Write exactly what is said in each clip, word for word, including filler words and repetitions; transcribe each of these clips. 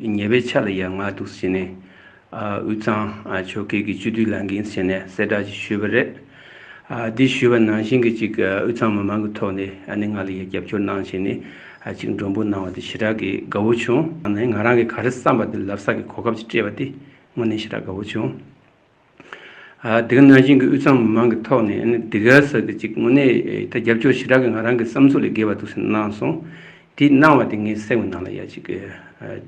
ཉེ་བའི་ཆར་ལ་ཡ་ང་འདུག་སེ་བྱས་ནས་ཨ་དབུས་གཙང་ཨ་ཆོལ་ཁའི་གི་སྤྱི་འཐུས་ལངས་མཁན་ཟེར་ནས་གསལ་བསྒྲགས་ཅིག་ཞུས་པ་རེད། ཨ་འདི་ཞུས་པ་ནང་བཞིན་གྱི་ཅིག་ཨ་དབུས་གཙང་མི་མང་གི་ཐོག་ནས་ཨ་ནི་ང་ལ་ཡ་རྒྱབ་སྐྱོར་གནང་བྱས་ནས་ཨ་ཅིག་མགྲོན་འབོ་གནང་བ་དེ་ཞེ་དྲག་གི་དགའ་བོ་བྱུང་། ཨ་ནི་ང་རང་གི་ག་རེ་བསམ་པ་དེ་ལབ་ས་གི་གོ་སྐབས་ཅིག་སྤྲད་པ་དེ་དངོས་གནས་ཞེ་དྲག་དགའ་བོ་བྱུང་། ཨ་དེ་ག་ནང་བཞིན་གྱི་དབུས་གཙང་མི་མང་གི་ཐོག་ནས་ཨ་ནི་དེ་ག་ས་གི་ཅིག་དངོས་གནས་ད་རྒྱབ་སྐྱོར་ཞེ་དྲག་གི་ང་རང་གི་བསམ་ཚུལ་ལས་བརྒལ་བ་འདུག་སེ་གནང་སོང་། དེ་གནང་བ་དེ་ངའི་སེམས་ཀྱི་ནང་ལ་ཡ་ཅིག་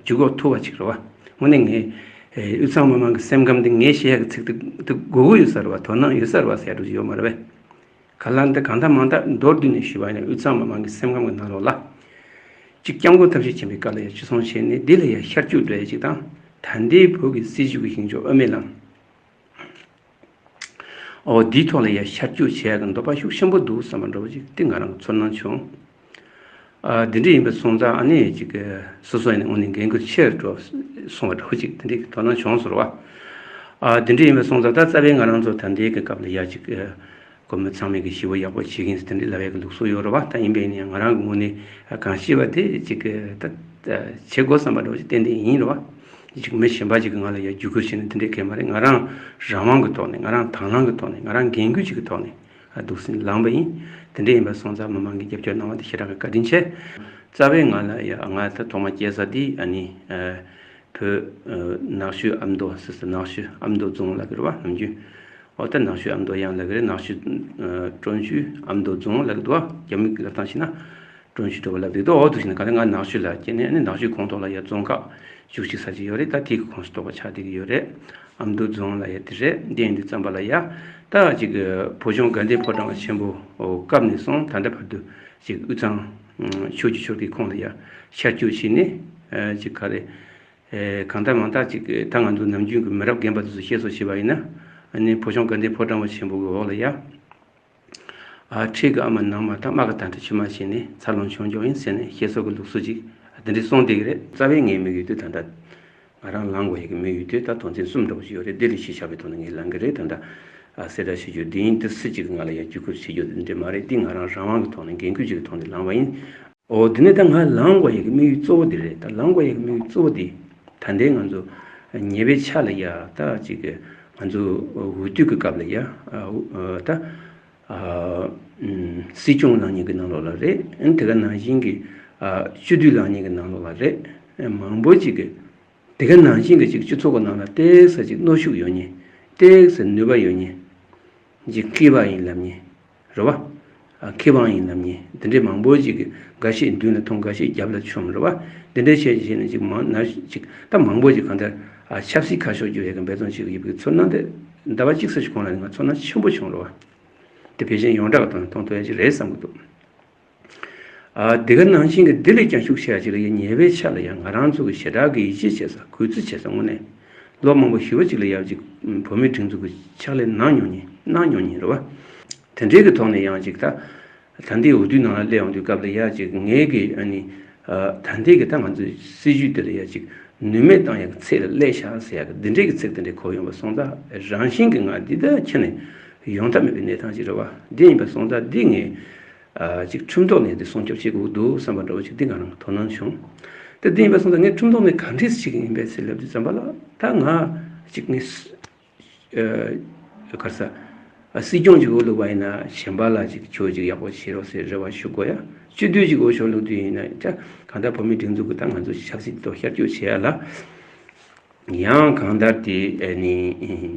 ཇུས་འགོད་ཐུབ་པ་ཅིག་རེད་བ། དངོས་གནས་ངས་དབུས་གཙང་མི་མང་གི་སེམས་ཁམས་དེ་ངས་བཤད་ཡག་གི་ཚིག་དེ་དེ་དགོས་ཀྱི་ཡོད་ས་རེད་བ། དོ་སྣང་ཡོད་ས་རེད་བ་ཟེར་ཡག་འདྲ་ཅིག་ཡོད་མ་རེད་བས། ག་ལ་འདི་གང་ལྟར་མང་ལྟར་མདོར་བསྡུས་ནས་ཞུས་པ་ཡིན་ན་དབུས་གཙང་མི་མང་གི་སེམས་ཁམས་ཀྱི་ནང་ལོགས་ལ་ཅིག་སྐྱབས་མགོན་ཐབས་ཤེས་ཆེན་པོའི་བཀའ་ལ་ཡ་བརྩི་སྲུང་བྱས་ནས་འདི་ལ་ཡ་ཤར་སྐྱོད་འགྲོ་ཡ་ཅིག་དང་། ད་ལྟའི་བོད་ཀྱི་སྲིད་བྱུས་ཀྱི་ཞིང་ཆོག་དབུ་མའི་ལམ། ཨོ་འདིའི་ཐོག་ལ་ཡ་ཤར་སྐྱོད་བྱེད་ཡག་གི་འདོད་པ་ཤུགས་ཆེན་པོ་འདུག་བསམ་པ་འདྲ་བོ་ཅིག་དེ་ང་རང་གི་ཚོར་སྣང་བྱུང་། ཨ་འདི་འདྲ་ཡིན་པ་སོང་ཙང་ཨ་ནི་ཅིག་སོ་སོ་ཡིན་ན་དངོས་གནས་འགན་ཁུར་ཆེ་རུ་སོང་བ་འདྲ་བོ་ཅིག་དེ་འདྲའི་དོ་སྣང་བྱུང་སོང་རེད་བ། ཨ་འདི་འདྲ་ཡིན་པ་སོང་ཙང་ད་རྩ་བའི་ང་རང་ཚོ་ད་ལྟའི་གི་སྐབས་ལ་ཡ་ཅིག་སྒོར་མོ་ཚང་མས་གི་ཞི་བ་ཡག་པོ་བྱེད་ཀྱིན་ཟེར་དེ་འདྲའི་ལབ་ཡག་གི་ལུགས་སྲོལ་ཡོད་རེད་བ། ད་ཡིན་པས་ནི་ང་རང་གི་ངོས་ནས་གང་ཤེས་པ་དེ་ཅིག་ད་བྱེད་དགོས་བསམ་པ་འདྲ་བོ་ཅིག་ཏན་ཏན་ཡིན་རེད་བ། ཅིག་མི་གཞན་པ་ཅིག་གིས་ང་ལ་ཡ་བརྒྱུད་སྐུར་བྱས་ནས་དེ་འདྲའི་གལ་མ་རེད། ང་རང་རང་དབང་གི་ཐོག་ནས་ང་རང་དང་བླངས་ཀྱི་ཐོག་ནས་ང་རང་འགན་ཁུར་ཅིག་གི་ཐོག་ནས་འདུག་སེ་ལངས་པ་ཡིན། དེ་འདྲ་ཡིན་པ་སོང་ཙང་མི་མང་གིས་རྒྱབ་སྐྱོར་གནང་བ་དེ་ཞེ་དྲག་གི་བཀའ་དྲིན་ཆེ། རྩ་བའི་ང་ལ་ཡ་ང་ད་ཐོག་མ་སྐྱེས་ས་དེ་ཨ་ནི་བོད་ནག་ཆུ་ཨ་མདོ་ཟེར་ས། ནག་ཆུ་ཨ་མདོ་རྫོང་ལབ་ཀྱི་རེད་བ། ནམ་རྒྱུན་ཨོ་ད་ནག་ཆུ་ཨ་མདོ་ཡང་ལབ་ཀྱི་རེད། ནག་ཆུ་ཀྲོང་ཆུ་ཨ་མདོ་རྫོང་ལབ་ཀྱི་འདུག་བ། རྒྱ་མིའི་ལབ་སྟངས་བྱས་ན། ཀྲུང་ཞི་གྲོ་བ་ལབ་དུས་ད་འོ་འདུག་ཞིག་ན་ག་ལེ་ང་ནག་ཆུ་ལ་སྐྱེས་ནས་ནི་ནག་ཆུའི་ཁོངས་གཏོགས་ལ་ཡ་རྫོང་ཁག་བཅུ་གཅིག་ས་ཅིག་ཡོད་རེད། ད་དེའི་ཁོངས་སུ་གཏོགས་པ་ཆགས་བསྡད་ཀྱི་ཡོད་རེད། ཨ་མདོ་རྫོང་ལ་ཡ་དེ་རེད། འདི་ཡིན་དུས་ཙམ་པ་ལ་ཡ་ད་ཅིག་བོད་ལྗོངས་དགའ་ལྡན་ཕོ་བྲང་ཆེན་པོ་སྐབས་ནས་བཟུང་ད་ལྟ་བར་དུ་ཅིག་དབུས་གཙང་ཆོས་ཀྱི་ཆོལ་ཁའི་ཁོངས་ལ་ཡ་ཤར་སྐྱོད་བྱས་ནས་ཅིག་ག་རེ་གང་ལྟར་མང་ལྟར་ཅིག་ད་ང་ཚོ་ནམ་རྒྱུན་གྱི་མི་རབས་རྒན་པ་ཚོས་བཤད་སྲོལ་བྱས་པ་ཡིན་ན་ཨ་ནི་བོད་ལྗོངས་དགའ་ལྡན་ཕོ་བྲང་པོ་ཆེན་པོ་གི་འོག་ལ་ཡ། ཨ་ཁྲིད་ཀྱི་ཨ་མ་ནང་མ་དང་རྨ་ཁ་དང་ཁྲི་ཆུ་མ་བྱས་ནས་འཚར་ལོངས་བྱུང་འཇོག་ཡིན་ཟེར་ནས་བཤད་སྲོལ་གྱི་ལུགས་སྲོལ་ཅིག་འདི་འདྲའི་གསུངས་བསྡད་ཀྱི་རེད། རྩ་བའི་ངའི་དམིགས་ཡུལ་དེ་ད་ལྟ་ང་རང་ལངས་དགོས་ཡ་གི་དམིགས་ཡུལ་དེ་ད་དོན་ཚན་གསུམ་འདྲ་བོ་ཞིག་ཡོད་རེད། འདི་ལ་གཞི་བཞག་པའི་ཐོག་ནས་ངས་ལངས་ཀྱི་རེད། ད་ལྟ་ཨ་གསལ་བསྒྲགས་བྱེད་རྒྱུ་འདི་ཡིན། འདི་སུ་གཅིག་གིས་ང་ལ་ཡ་བརྒྱུད་སྐུར་བྱེད་རྒྱུ་འདི་འདྲ་མ་རེད། འདི་ང་རང་རང་དབང་གི་ཐོག་ནས་འགན་ཁུར་ཅིག་གི་ཐོག་ནས་ལངས་པ་ཡིན། འོ་འདི་ནས་ད་ང་ལངས་དགོས་ཡ་གི་དམིགས་ཡུལ་གཙོ་བོ་འདི་རེད། ད་ལངས་དགོས་ཡ་གི་དམིགས་ཡུལ་གཙོ་བོ་འདི་ད་ལྟའི་ང་ཚོ་ཉེ་བའི་ཆར་ལ་ཡ་ད་ཅིག་ང་ཚོ་འོས་བསྡུ་གི་སྐབས་ལ་ཡ་ད། ཨ་ཨམ་སྲིད་སྐྱོང་ལངས་མཁན་གྱི་ནང་ལོགས་ལ་རེད། ཨ་དེ་ག་ནང་བཞིན་གྱི་ཨ་སྤྱི་འཐུས་ལངས་མཁན་གྱི་ནང་ལོགས་ལ་རེད། ཨ་མང་པོ་ཅིག་གི་དེ་ག་ནང་བཞིན་གྱི་ཅིག་སྤྱི་ཚོགས་ཀྱི་ནང་ལ་ཏོག་ཙམ་ཅིག་མནོ་ཤུགས་ཡོད་མཁན། ཏོག་ཙམ་ནུས་པ་ཡོད་མཁན། ཅིག་མཁས་པ་ཡིན་ལབ་མཁན་རེད་བ། ཨ་མཁས་པ་ཡིན་ལབ་མཁན་དེ་འདྲའི་མང་པོ་ཅིག་གི་འགའ་ཤས་མདུན་ལ་ཐོན། འགའ་ཤས་རྒྱབ་ལ་མཆོངས་རེད་བ། དེ་འདྲའི་བྱས་བྱས་ནས་ཅིག་མང་ན་ཅིག་ད་མང་པོ་ཅིག་གང་ལྟར་ཨ་ཆབ་སྲིད་ཁ་ཕྱོགས་བསྒྱུར་ཡས་ཀྱི་འབད་བརྩོན་བྱེད་ཀྱི་ཡོད་པའི་ཚོར་སྣང་དེ་ཟླ་བ་གཅིག་ཙམ་ཞིག་གོང་ལ་ང་ཚོར་སྣང་ཆེན་པོ་བྱུང་རེད་བ། དེ་ཕལ་ཆེར་ཡོངས་གྲགས་ཀྱི་ཐོག་ནས་མཐོང་ཐུབ་ཡ་ཅིག་རེད་བསམ་གྱི་འདུག་ཨ་དེ་ག་ནང་བཞིན་གྱི་འདི་ལས་ཀྱང་ཤུགས་ཆེ་བ་ཅིག་ལ་ཡ་ཉེ་བའི་ཆར་ལ་ཡ་ང་རང་ཚོ་གི་ཞེ་དྲག་གི་ཡིད་ཆེས་བྱེད་ས་གུས་བརྩི་བྱེད་ས་དངོས་གནས་ལོ་མང་པོ་ཞེ་པོ་ཅིག་ལ་ཡ་ཅིག་བོད་མིའི་སྒྲིག་འཛུགས་ཀྱི་ཕྱག་ལས་གནང་མྱོང་མཁན་གནང་མྱོང་མཁན་རེད་བ། དེ་འདྲའི་གི་ཐོག་ནས་ཡང་ཅིག་ད་ད་ལྟའི་འོས་བསྡུའི་ནང་ལ་སླེབས་ཡོང་དུས་སྐབས་ལ་ཡ་ཅིག་ངས་གི་ཨ་ནི་ཨ་ད་ལྟའི་གི་ད་ང་ཚོའི་སྲིད་བྱུས་དེ་ལ་ཡ་ཅིག་ནུས་མེད་བཏང་ཡ་གི་ཚད་ལ་སླེབས་ཤག་ཟེར་ཡ་གི་འདི་འདྲའི་གི་ཚིག་དེ་འདྲའི་གོ་ཡོང་བ་སོང་ཙང་རང་བཞིན་གི་ང་འདི་ད་ཁྱེད་ནས་ཡོང་ཐབས་མེད་པའི་གནས་སྟངས་ཅིག་རེད་བ། འདི་ཡིན་པ་སོང་ཙང་འདི་ངས་ཨ་ཅིག་ཁྲིམས་ཐོག་ནས་འདི་སྲུང་སྐྱོབ་བྱེད་དགོས་འདུག་བསམ་པ་འདྲ་བོ་ཅིག་འདི་ང་རང་གི་དོ་སྣང་བྱུང་། ད་འདི་ཡིན་པ་སོང་ཙང་ངས་ཁྲིམས་ཐོག་ནས་ག་འདྲས་བྱེད་ཀྱི་ཡིན་པས་ཟེར་ལབ་དུས་ཙམ་པ་ལ་ད་ང་ཅིག་ངས་ཨ་ག་རེ་ཟ་ཨ་སྲིད་སྐྱོང་ཅིག་འོས་བླུགས་པ་ཡིན་ན་གཞན་པ་ལ་ཅིག་ཁྱོད་ཅིག་ཡག་པོ་བྱེད་རོགས་ཟེར་རེ་བ་ཞུ་དགོས་ཡ། སྤྱི་འཐུས་ཅིག་འོས་ཤོག་བླུགས་དུས་ཡིན་ན་ད་གང་ལྟར་བོད་མིའི་སྒྲིག་འཛུགས་ཀྱི་ད་ང་ཚོ་ཆབ་སྲིད་ཐོག་ཤར་སྐྱོད་བྱེད་ཡ་ལ། ཡང་གང་ལྟར་དེ་ཨ་ནི་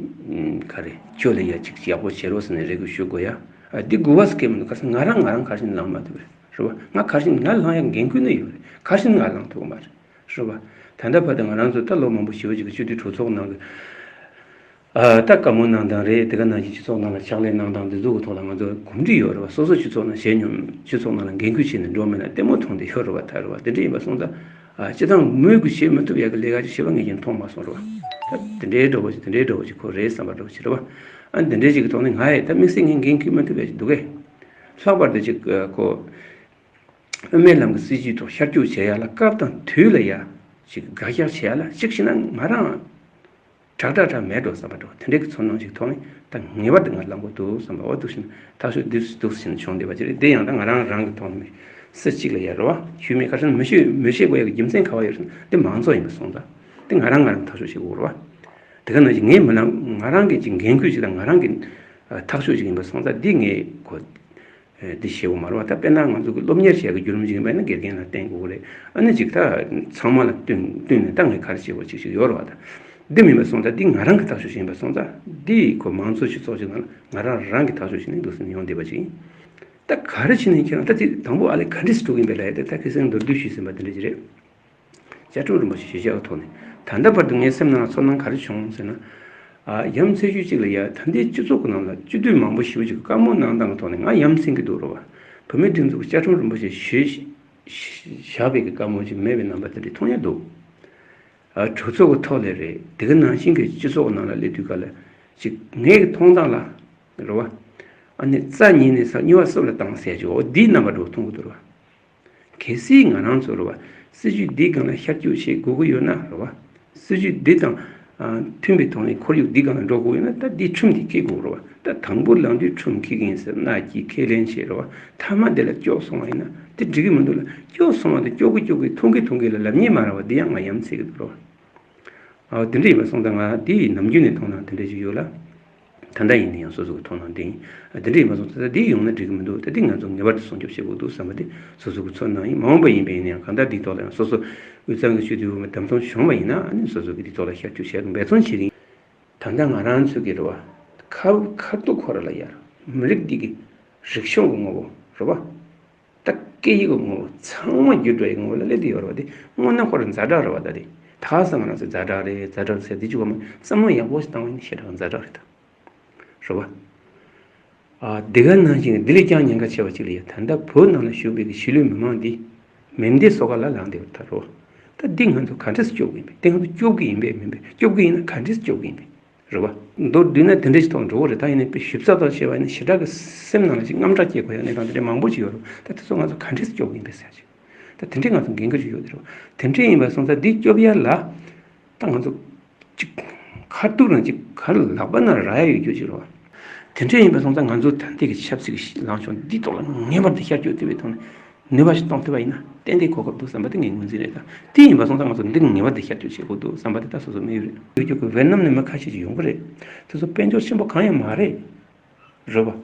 ག་རེ་ཁྱོད་ལ་ཡ་ཅིག་ཡག་པོ་བྱེད་རོགས་ཟེར་ནས་རེ་སྐུལ་ཞུ་དགོས་ཡ། ཨ་འདི་དགོས་པ་ཟེར་མཁན་མི་འདུག་ག་ས་ང་རང་ང་རང་ག་རེ་བྱས་ནས་ལངས་མ་ཐུབ་རེད་རེད་བ། ང་ག་རེ་བྱས་ནས་ང་ལངས་ཡ་འགན་ཁུར་ནི་ཡོད་རེད། ག་རེ་བྱས་ནས་ང་ལངས་ཐུབ་ཀྱི་མ་རེད་རེད་བ། ད་ལྟ་བར་དུ་ང་རང་ཚོ་ད་ལོ་མང་པོ་ཞེ་པོ་ཅིག་གི་སྤྱི་འཐུས་གྲོས་ཚོགས་ནང་གི་ཨ་ད་བཀའ་མོལ་གནང་སྟངས་རེད། དེ་ག་ནང་བཞིན་སྤྱི་ཚོགས་ནང་ལ་ཕྱག་ལས་གནང་སྟངས་འདི་ཚོ་གི་ཐོག་ལ་ང་ཚོ་གོམས་འདྲིས་ཡོད་རེད་བ། སོ་སོ་སྤྱི་ཚོགས་ནང་བྱས་མྱོང་། སྤྱི་ཚོགས་ནང་ལ་འགན་ཁུར་བྱས་ནས་འགྲོ་མེད་ན་ལྟད་མོ་མཐོང་བསྡད་ཡོད་རེད་བ། ད་རེད་བ། དེ་འདྲ་ཡིན་པ་སོང་ཙང་ཨ་སྤྱི་བཏང་མོས་གུས་བྱེད་མི་ཐུབ་ཡ་གི་ལས་ཀ་ཅིག་བྱས་པ་ངས་ཀྱང་མཐོང་མ་སོང་རེད་བ། ད་དེ་འདྲའི་འདྲ་བོ་ཅིག་དེ་འདྲའི་འདྲ་བོ་ཅིག་ཁོ་རེད་བསམ་པ་འདྲ་བོ་ཅིག་རེད་བ། ཨ་འདི་འདྲའི་ཅིག་གི་ཐོག་ནས་ང་ཡི་ད་དམིགས་བསལ་ངས་འགན་ཁུར་མི་ཐུབ་ཡ་ཅིག་འདུག་གས། ལྷག་པར་དུ་ཅིག་ཁོ་དབུ་མའི་ལམ་གྱི་སྲིད་བྱུས་ཐོག་ཤར་སྐྱོད་བྱེད་ཡ་ལ་སྐབས་དང་དུས་ལ་ཡ་ཅིག་དགག་བཞག་བྱེད་ཡ་ལ་ཅིག་བྱས་ན་ང་རང་དྲག་དྲག་དྲག་མེད་འགྲོ་བསམ་པ་འདྲ་བོ་དེ་འདྲའི་གི་ཚོར་སྣང་ཞིག་ཐོག་ནས་ད་ངེས་པར་དུ་ང་ལངས་དགོས་འདུག་བསམ་པ། འོ་འདུག་བཞིན་ཐག་ཆོད་འདུག་འདུག་བཞིན་བྱུང་བསྡད་པ་ཅིག་རེད། དེ་ཡང་ད་ང་རང་རང་གི་ཐོག་ནས་ སྲིད་གཅིག་ལ་ཡ་རེད་བ། ཞུས་མེད་ཁ་སང་མི་ཤེས་མི་ཤེས་དགོས་ཡག་གི་རྒྱུ་མཚན་ག་བ་ཡོད་རེད། འདི་མང་ཚོགས་ཡིན་པ་སོང་ཙང་འདི་ང་རང་ང་རང་ཐག་གཅོད་བྱེད་དགོས་རེད་བ། དེ་ག་ནང་བཞིན་ངས་མི་ལ་ང་རང་གི་ཅིག་འགན་ཁུར་ཅིག་དང་ང་རང་གི་ཐག་གཅོད་ཅིག་ཡིན་པ་སོང་ཙང་འདི་ངས་གོ་འདི་བྱེད་དགོས་མ་རེད་བ། ད་དཔེར་ན་ང་ཚོ་གི་སློབ་གཉེར་བྱེད་ཡག་གི་བརྒྱུད་རིམ་ཅིག་ཡིན་པ་ཡིན་ན་དགེ་རྒན་ལ་བསྟེན་དགོས་རེད། ཨ་ནི་ཅིག་ད་ཚང་མ་ལ་བསྟུན་བསྟུན་ནས་ད་ངས་ག་རེ་བྱེད་དགོས་ཅིག་ཅིག་ཡོད་རེད་བ། ད་འདི་མིན་པ་སོང་ཙང་འདི་ང་རང་གི་ཐག་གཅོད་ཅིག་ཡིན་པ་སོང་ཙང་འདི་གོ་མང་ཚོགས་སྤྱི་ཚོགས་ཅིག་ནང་ལ་ང་རང་རང་གི་ཐག་གཅོད་ཅིག་ནི་འདུག་སེ་ཡོང་བསྡད་པ་ཅིག་ཡིན། ད་ག་རེ་བྱས་ནས་ཁྱེད་རང་ད་དེ་དང་པོ་ཨ་ལས་ག་འདྲས་སུ་འགྲོ་གི་ཡིན་པའི་ལ་ཡ་དེ་ད་ཁ་སང་མདོར་བསྡུས་ཞུས་ཟིན་པ་དེ་འདྲ་ཅིག་རེད། བཅའ་ཁྲིམས་རིན་པོ་ཆེ་ཞུ་བྱ་གི་ཐོག་ནས་ད་ལྟ་བར་དུ་ངའི་སེམས་ནང་ལ་ཚོར་སྣང་ག་རེ་བྱུང་ཟེར་ན། ཨ་ཡ་མཚན་ཤོས་གཅིག་ལ་ཡ་ད་ལྟའི་སྤྱི་ཚོགས་ཀྱི་ནང་ལ་སྤྱི་འཐུས་མང་པོ་ཞེ་པོ་ཅིག་གི་བཀའ་མོལ་གནང་སྟངས་ཀྱི་ཐོག་ནས་ང་ཡ་མཚན་གྱི་འདུག་རེད་བ། བུད་མེད་སྒྲིག་འཛུགས་ཀྱི་བཅའ་ཁྲིམས་རིན་པོ་ཆེ་ཞུས་བཞག་པའི་གི་བཀའ་མོལ་ཅིག་མེད་པའི་རྣམ་པ་དེ་འདྲ་མཐོང་ཡ་འདུག་ཨ་གྲོས་ཚོགས་ཀྱི་ཐོག་ལས་རེད། དེ་ག་ནང་བཞིན་གྱི་སྤྱི་ཚོགས་ཀྱི་ནང་ལ་སླེབས་དུས་ག་ལ་ཅིག་ངའི་གི་མཐོང་སྟངས་ལ་རེད་བ། ཨ་ནི་རྩ་ཉིད་ནས་ས་སྨྱོ་བ་སྲིབ་ལ་བཏང་ཟེར་ཅིག་འོ་འདིའི་རྣམ་པ་འདྲ་བོ་མཐོང་གི་འདུག་རེད་བ། གལ་སྲིད་ང་རང་ཚོ་རེད་བ། སྲིད་ཇུས་འདིའི་སྒང་ལ་ཤར་སྐྱོད་བྱེད་དགོས་ཀྱི་ཡོད་ན་རེད་བ། སྲིད་ཇུས་འདི་དང་ཨ་མཐུན་པའི་ཐོག་ནས་ཁོར་ཡུག་འདིའི་སྒང་ལ་འགྲོ་དགོས་ཡོད་ན་ད་འདིའི་ཁྲིམས་འདི་འཁྱེར་དགོས་རེད་བ། ད་དང་པོ་ལངས་དུས་ཁྲིམས་འཁྱེར་གྱི་ཡིན་ཟེར་མནའ་སྐྱེལ་ཁས་ལེན་བྱེད་རེད་བ། མཐའ་མ་དེ་ལ་སྐྱོ་སོང་བ་ཡིན་ན་དེ་འགྲིག་གི་མི་འདུག་ལ། སྐྱོ་སོང་བ་དང་སྐྱོ་གི་སྐྱོ་གི་མཐོང་གི་མཐོང་གི་ལ་ལབ་མཁན་མ་རེད་བ། འདི་ཡང་ང་ཡ་མཚན་གྱི་འདུག་རེད་བ། ཨ་དེ་འདྲ་ཡིན་པ་སོང་ཙང་ང་དེ་ཡི་ནམ་རྒྱུན་ནས་མཐོང་སྣང་དེ་འདྲ་ཞིག་ཡོད་ལ། ད་ལྟ་ཡིན་ན་ཡང་སོ་སོ་གི་མཐོང་སྣང་དེ་ཡིན། ཨ་དེ་འདྲ་ཡིན་པ་སོང་ཙང་ད་དེ་ཡོང་ན་འགྲིག་གི་མི་འདུག་ད་དེ་ང་ཚོ་ངེས་པར་དུ་སྲུང་སྐྱོབ་བྱེད་དགོས་འདུག་བསམ་པ་དེ་སོ་སོ་གི་ཚོར་སྣང་ཡིན། མ་འོངས་པ་ཡིན་པ་ཡིན་ན་ཡང་གང་ལྟར་དེའི་ཐོག་ལ་ཡང་སོ་སོ་དབུས་གཙང་གི་སྤྱི་འཐུས་འོས་མི་བདམས་ཐོན་བྱུང་བ་ཡིན་ན་ཨ་ནི་སོ་སོ་གི་དེའི་ཐོག་ལ་ཤར་སྐྱོད་བྱེད་དགོས་འབད་བརྩོན་བྱེད་ཀྱི་ཡིན། ད་ལྟ་ང་རང་ཚོ་གི་རེད་བ། ཁ་ཁ་ཐུག་ཁོ་ར་ལ་ཡར་མི་རིགས་འདི་གི་རིག་གཞུང་གི་ངོ་བོ་རེད་བ། ད་སྐད་ཡིག་གི་ངོ་བོ་ཚང་མ་བརྒྱུད་འགྲོ་ཡི་ངོ་བོ་ལ་སླེབས་བསྡད་ཡོད་རེད་བ། དེ་དངོས་གནས་ཁོ་རང་ཛ་དྲག་རེད་བ། ད་དེ་ད་ག་ས་ང་རང་ཚོ་ཛ་དྲག་རེད་ཛ་དྲག་ཟེར་དེ་བཅུག་ག་མ་བསམ་བློ་ཡག་པོ་ཞིག་བཏང་བ་ཡིན་ན་ཞེ་དྲག་ཛ་དྲག་རེད་ད། རེད་བ། ཨ་དེ་ག་ནང་བཞིན་འདི་ལས་ཀྱང་ཉེན་ཁ་ཆེ་བ་ཅིག་ལ་ཡ་ད་ལྟ་བོད་ནང་ལ་བཞུགས་པའི་གི་གཞིས་ལུས་མི་མང་འདི་མེ་མདའི་སོ་ཁ་ལ་ལངས་བསྡད་ཡོད་ད་རེད་བ། ད་འདི་ང་ཚོ་ག་འདྲས་སྐྱོབ་གི་ཡིན་པས། དེ་ང་ཚོ་སྐྱོབ་གི་ཡིན་པས་མིན་པས། སྐྱོབ་གི་ཡིན་ན་ག་འདྲས་སྐྱོབ་གི་ཡིན་པས། རེད་བ། མདོར་བསྡུས་ན་དེ་འདྲ་ཞིག་ཐོག་འགྲོ་གི་རེད། ད་ཡིན་ནའི་དཔེ་ཞིབ་ཚགས་ཐོག་བཤད་པ་ཡིན་ན་ཞེ་དྲག་གི་སེམས་ནང་ལ་ཅིག་དངངས་སྐྲག་སྐྱེ་དགོས་ཡ་གནས་སྟངས་དེ་འདྲ་མང་པོ་ཞིག་ཡོད་རེད། ད་དེ་ཚོ་ང་ཚོ་ག་འདྲས་སྐྱོབ་གི་ཡིན་པས་ཟེར་ཅིག་ད་དེ་འདྲས་ང་ཚོ་འགན་ཁུར་ཞིག་ཡོད་དེ་རེད་བ། དེ་འདྲས་ཡིན་པ་སོང་ཙང་འདི་སྐྱོབ་ཡ་ལ། ད་ང་ཚོ་ཅིག་ཁ་ཐུག་རང་ཅིག་ག་རེ་ལག་པ་ན་རག་ཡ་ཡོད་རྒྱུ་ཅིག་རེད་བ། དེ་འདྲས་ཡིན་པ་སོང་ཙང་ང་ཚོ་ད་ལྟའི་གི་ཆབ་སྲིད་ཀྱི་ལངས་ཕྱོགས་འདི་ཐོག་ལ་ངེས་པར་དུ་ཤར་སྐྱོད་ཐུབ་པའི་ཐོག་ནས་ནུས་པ་ཞིག་གཏོང་ཐུབ་པ་ཡིན་ན་ཏན་ཏན་གོ་སྐབས་འདུག་བསམ་པ་དེ་ངའི་ངོས་འཛིན་རེད། ད་དེ་ཡིན་པ་སོང་ཙང་ང་ཚོ་འདི་ངེས་པར་དུ་ཤར་སྐྱོད་བྱེད་དགོས་འདུག་བསམ་པ་དེ་ད་སོ་སོ་དམིགས་ཡུལ་རེད། ཡོད་རྒྱུ་གི་ཝེ་ནམ་ནས་མི་ཁ་ཤས་ཅིག་ཡོང་གི་རེད། དེ་ཚོ་དཔལ་འབྱོར་ཆེན་པོ་གང་ཡང་མ་རེད། རེད་བ།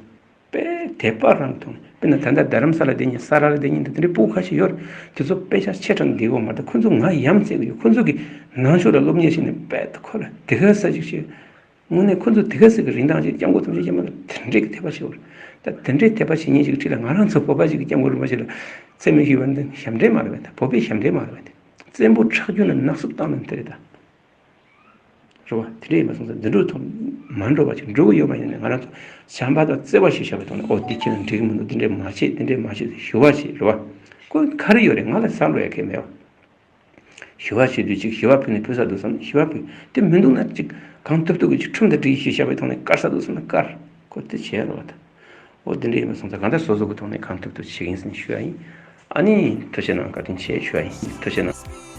དཔེ་དད་པ་རང་མཐོང་། དཔེར་ན་ད་ལྟ་རྡ་རམ་ས་ལ་བསྡད་མཁན་ས་རཱ་ལ་བསྡད་མཁན་དེ་འདྲའི་སྤུ་གུ་ཁ་ཤས་ཡོད་རེད། དེ་ཚོ་དཔེ་ཆ་ཆེ་དྲགས་འདི་གོ་མ་རེད། ཁོ་ཚོ་ང་ཡ་མཚན་གི་ཡོད། ཁོ་ཚོ་གི་ནང་ཆོས་ལ་སློབ་གཉེར་བྱས་ནས་དཔེ་ཁོ་ལ་དེ་ག་ས་ཅིག་བྱས། དངོས་གནས་ཁོ་ཚོ་དེ་ག་ས་གི་རིན་ཐང་ཅིག་སྐྱབས་མགོན་ཐུབ་བསྟན་སྐྱབས་མགོན་ལ་དེ་འདྲའི་གི་དད་པ་བྱེད་པ་རེད། ད་དེ་འདྲའི་དད་པ་བྱེད་མཁན་ཞིག་གི་ཁྲིད་ལ་ང་རང་ཚོ་བོད་པ་ཞིག་གི་སྐྱབས་མགོན་རིན་པོ་ཆེ་ལ་རྩེད་མོ་ཞུས་པ་འདི་ཞབས་འདྲེན་མ་རེད་པས། ད་བོད་པའི་ཞབས་འདྲེན་མ་རེད་པས། ད་བཙན་པོ་ཁྲག་རྒྱུན་ལ་ནག་སུབ་བཏང་ནས་དེ་རེད་ད། རེད་བ། དེ་འདྲ་ཡིན་པ་སོང་ཙང་འདི་འགྲོ་ཐོག་མ་འགྲོ་བ་ཅིག་འགྲོ་གི་ཡོད་པ་ཡིན་ན་ང་རང་ཚོ་བྱམས་པ་དང་བརྩེ་བ་ཞིག་བཞག་པའི་ཐོག་ནས་ཨོ་འདི་ཁྱེད་རང་འགྲིག་གི་མི་འདུག་འདི་འདྲ་མ་བྱེད་འདི་འདྲ་མ་བྱེད་ཟེར་ཞུ་བ་བྱེད། རེད་བ། ཁོ་ག་རེ་ཡོད་རེད། ང་ལ་བསམ་བློ་ཡ་གལ་མེད་བ། ཞུ་བ་བྱེད་དུས་ཅིག་ཞུ་བ་ཕུལ་ནས་ཕུལ་ས་འདུག་བསམ་ན་ཞུ་བ་ཕུལ། དེ་མི་འདུག་ན་ཅིག་གང་ཐུབ་ཐུབ་ཀྱི་ཅིག་ཁྲིམས་དང་སྒྲིག་གཞི་ཞིག་བཞག་པའི་ཐོག་ནས་བཀར་ས་འདུག་བསམ་ན་བཀར། ཁོ་དེ་བྱས་རེད་བ། ད་ཨོ་འདི་འདྲ་ཡིན་པ་སོང་ཙང་གང་ལྟར་སོ་སོ་གི་ཐོག་ནས་གང་ཐུབ་ཐུབ་བྱེད་ཀྱི་ཡིན་ཟེར་ནས་ཞུ་ཡ་ཡིན། ཨ་ནི་ཐུགས་རྗེ་གནང་། བཀའ་དྲིན་ཆེ་ཞུ་ཡ་ཡིན། ཐུགས་རྗེ་གནང་།